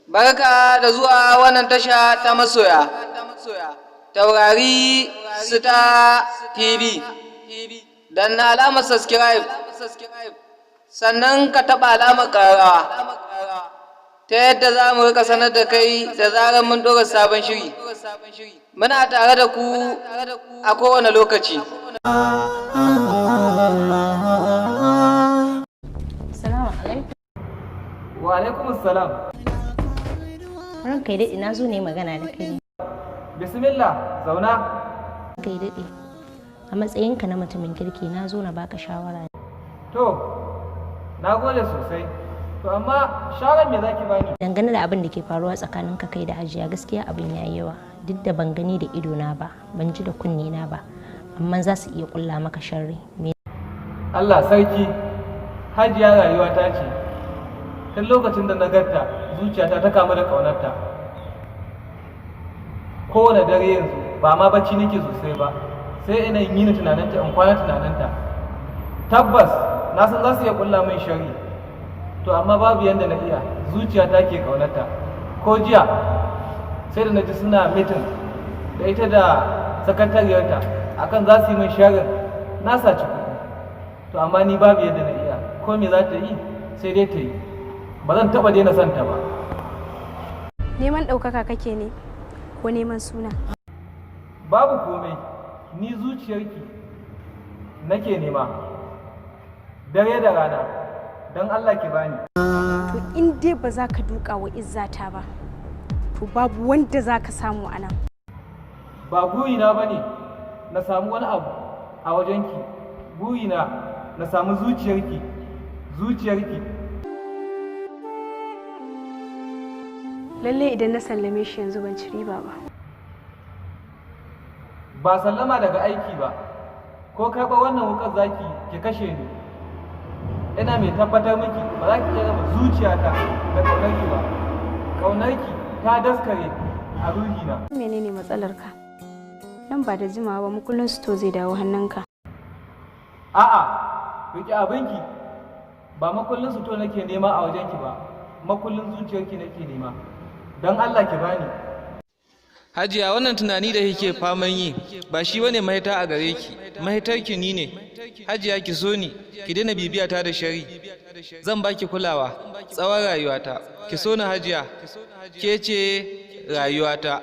Barka da zuwa wannan tasha ta masoya. Taurari Star TV. Danna alamar subscribe. Sannan ka taɓa alamar ƙararrawa. Ta yadda za mu rika sanar da kai da zarar mun ɗora sabon shiri. Muna tare da ku a kowane lokaci. Salamu alaikum. Wa alaikum salam. Ranka ya daɗe, na zo ne magana da kai ne. Bismillah, zauna. Ranka ya daɗe. A matsayinka na mutumin kirki, na zo na baka shawara. To, na gode sosai. To, amma shawarar me zaki bani? Dangane da abin da ke faruwa tsakaninka kai da Hajiya, gaskiya abin yayi yawa. Duk da ban gani da ido na ba, ban ji da kunne na ba, amma za su iya kulla maka sharri. Me Allah sarki, Hajiya rayuwa ta ce. Tun lokacin da na ganta, zuciyata ta kamu da ƙaunarta. Kowane dare yanzu ba ma bacci nake sosai ba, sai ina yin tunaninta, in kwana tunaninta. Tabbas na san za su iya kulla min sharri. To, amma babu yanda na iya, zuciyata ke ƙaunarta. Ko jiya sai da na ji suna meeting da ita da sakatariyarta akan za su yi min sharrin na saci kuɗi. To, amma ni babu yadda na iya, ko me za ta yi sai dai ta yi, ba zan taɓa daina son ta ba. Neman ɗaukaka kake ne ko neman suna? Babu komai, ni zuciyarki nake nema dare da rana, don Allah ki bani. To, in dai ba za ka duka wa izzata ba, to babu wanda za ka samu a nan. Ba burina ba ne na samu wani abu a wajenki, burina na samu zuciyarki, zuciyarki. Lalle idan na sallame shi yanzu ban ci riba ba. Ba sallama daga aiki ba, ko karɓar wannan wukar zaki ki kashe ni, ina mai tabbatar miki ba za ki iya raba zuciyata da ƙaunarki ba. Ƙaunarki ta daskare a ruhina. Menene matsalarka? Nan ba da jimawa ba mukullin sito zai dawo hannunka. A'a, riƙe abinki, ba makullin suto nake nema a wajenki ba, makullin zuciyarki nake nema. Don Allah ki bani. Hajiya, wannan tunani da kike faman yi ba shi bane mahita a gare ki. Mahitar ki ni ne. Hajiya, ki so ni, ki daina bibiya ta da sharri. Zan baki kulawa tsawon rayuwata. Ki so ni, Hajiya. Ke ce rayuwata.